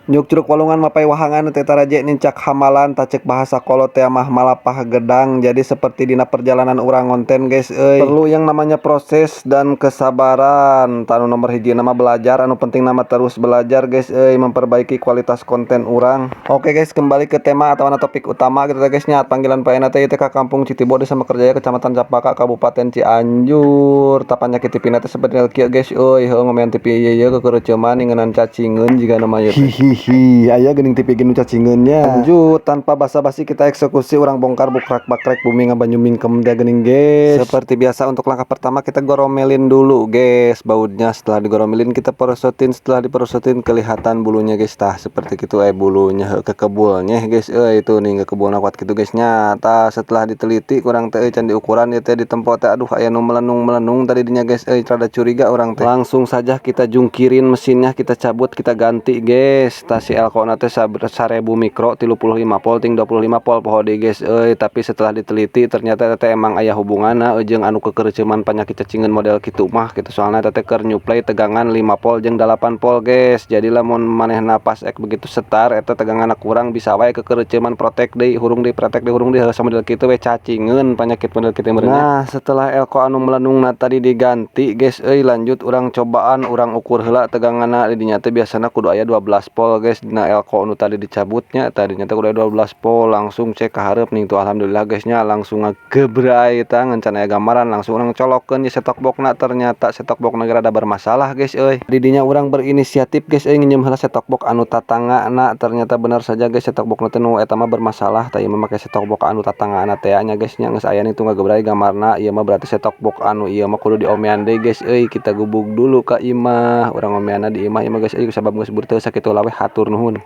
Nyuk Curug Walungan mapay wahangan teh taraje nincak hamalan. Tah, cek bahasa kolot teh mah malapah gedang. Jadi seperti dina perjalanan urang ngonten, guys euy, perlu yang namanya proses dan kesabaran. Tah, anu nomor hiji nama belajar, anu penting nama terus belajar, guys euy, memperbaiki kualitas konten urang. Oke guys, kembali ke tema atau topik utama gitu guys nya. Panggilan Pak teh ka Kampung Citibo, Desa Mekarjaya, Kecamatan Campaka, Kabupaten Cianjur. Tah, panyakit TV teh sebenarnya kieu, guys euy. Heuh, ngomean TV ieu ieu kekereuceuman ngeunaan cacingeun jiga nama ieu teh. Hihihi, aya geuning TV ge nu cacingeun nya. Lanjut, tanpa basa-basi kita eksekusi. Urang bongkar bukrak bakrek bumi ngabanyu mingkem dia geuning, guys. Seperti biasa, untuk langkah pertama kita goromelin dulu, guys, bautnya. Setelah digoromelin, kita perosotin. Setelah diperosotin, kelihatan bulunya, guys. Tah, seperti gitu bulunya, heuh, kekebulnya, guys. Itu nih kekebulna kuat gitu, guys, nya. Tah, setelah diteliti kurang teh can diukuran ieu teh, ditempo teh, aduh, aya nu melenung-melenung tadi dinya, guys euy. Rada curiga urang teh. Langsung saja kita jungkirin mesinnya, kita cabut, kita ganti, guys. Tah, si elko na teh 1000 mikro 35 volt ting 25 volt poho deui, guys euy. Tapi setelah diteliti, ternyata teh emang aya hubunganna jeung anu kekereuceuman panyakit cacingeun model kitu mah gitu, soalna teh keur nyuplai tegangan 5 volt jeung 8 volt, guys. Jadi lamun manehna pas ek begitu setar eta teganganna kurang, bisa wae kekereuceuman, protek deui, hurung deui, protek deui, hurung deui, heuh, model kitu we cacingeun panyakit model kitu meureun. Nah, setelah elko anu melenungna tadi diganti, guys euy, lanjut urang cobaan, urang ukur heula teganganna. Di dinya teh biasana kudu aya 12 volt, guys, dina elko nu tadi dicabutnya. Tadinya teh kudu aya 12 volt. Langsung cek ka hareup nih tuh, alhamdulillah, guys nya, langsung ngagebray tah ngan can aya gambaran. Langsung urang colokkeun ye set-top box-na. Ternyata set-top box-na ge rada bermasalah, guys euy. Di dinya urang berinisiatif, guys euy, nginjem heula set-top box anu tatanggana. Ternyata benar saja, guys, set-top box teh nu eta mah bermasalah. Tah, ieu mah make set-top box anu tatanggana teh nya, guys nya. Geus aya nih tuh ngagebray gambarna. Ieu mah berarti set-top box anu ieu mah kudu diomean deui, guys euy. Kita gubug dulu ka imah urang, ngomeanna di imah ieu mah, guys euy, sabab geus burteu. Sakitu lah we, hatur nuhun.